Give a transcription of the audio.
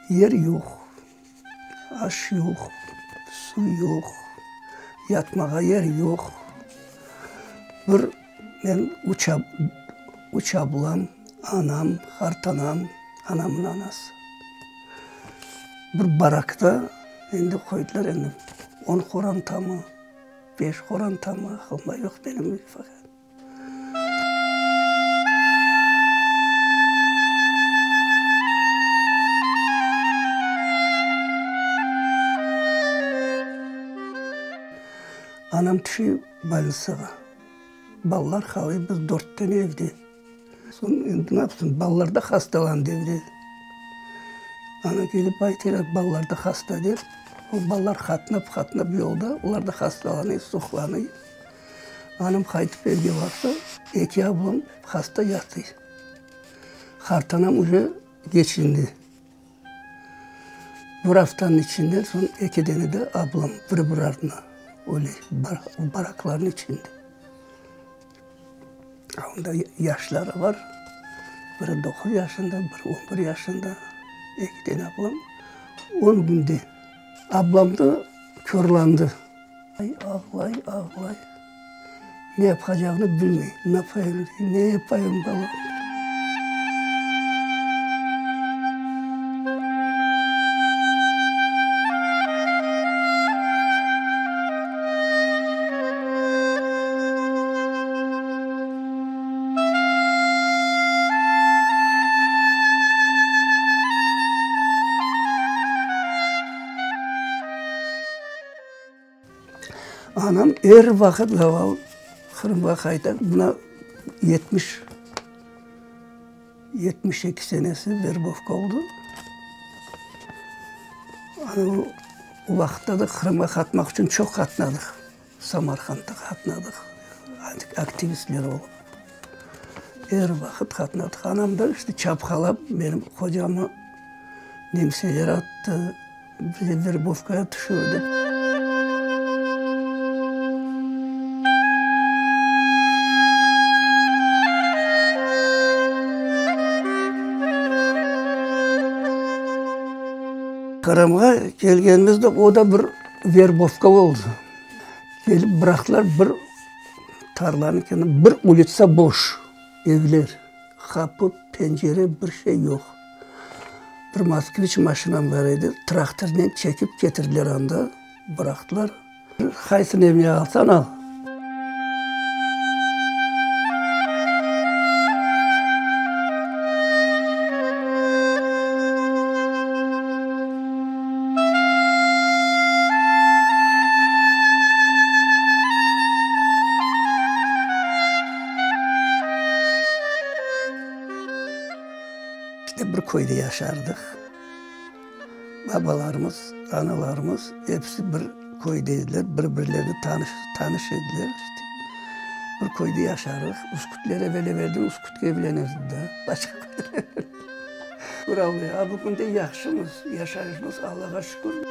Yer yoq, aş yoq, suv yoq, yatmağa yer yoq. Bir men üç üç ablam, anam, qartanam, anamnıñ anası. Bir barakta endi qoydılar endi on qorantamı, beş qorantamı, aqılımda yoq benim. Anam tüşe bolnitsağa. Balalar qalay, biz dört tane evde. Soñ endi ne yapsın, balalar da hastalandı evde. Ana kelip aytalar, balalar da hasta dep. O balalar qatnap, qatnap yolda, olar da hastalanay, suqlanay. Anam qaytıp evge barsa, eki ablam hasta yatıy. Qartanam uje geçindi. Bir aftanıñ içinde soñ eki dene de ablam bir-bir artına öle, baraklarnıñ içinde. Onda yaşları bar, biri doquz yaşında, biri on bir yaşında, eki dene ablam. On künde ablam da körlandı. Ağlay, ağlay, ne yapacağını bilmey. Ne yapayım, ne yapayım, balam? Anam er vaqıt gaval Qırımğa qayta, mına 70, 72 senesi verbovka oldı. Ana o vaqıtta da Qırımğa qatmaq içün çoq qatnadıq. Samarqandta qatnadıq, aktivistler olıp. Er vaqıt qatnadıq. Anam da işte çapqalap menim qocamı nemseler attı, bizi verbovkaya tüşürdi. Qırımğa kelgenimizde o da bir verbovka oldı. Kelip bıraqtılar bir tarlanıñ kenarında, bir ulitsa boş evler, qapı, pencere, bir şey yoq. Bir Moskviç maşinam bar edi, traktornen çekip ketirdiler anda, bıraqtılar. Qaysını evine alsañ al. İşte bir köyde yaşardıq. Babalarımız, analarımız episi bir köyde ediler, bir-birlerini tanış, tanış ediler. İşte bir köyde yaşardıq. Üskütler evel-evelden Üskütke evlenirdi da, başqa köyde. Şükür Allağa, bugün de yahşımız, yaşayışımız Allağa şükür.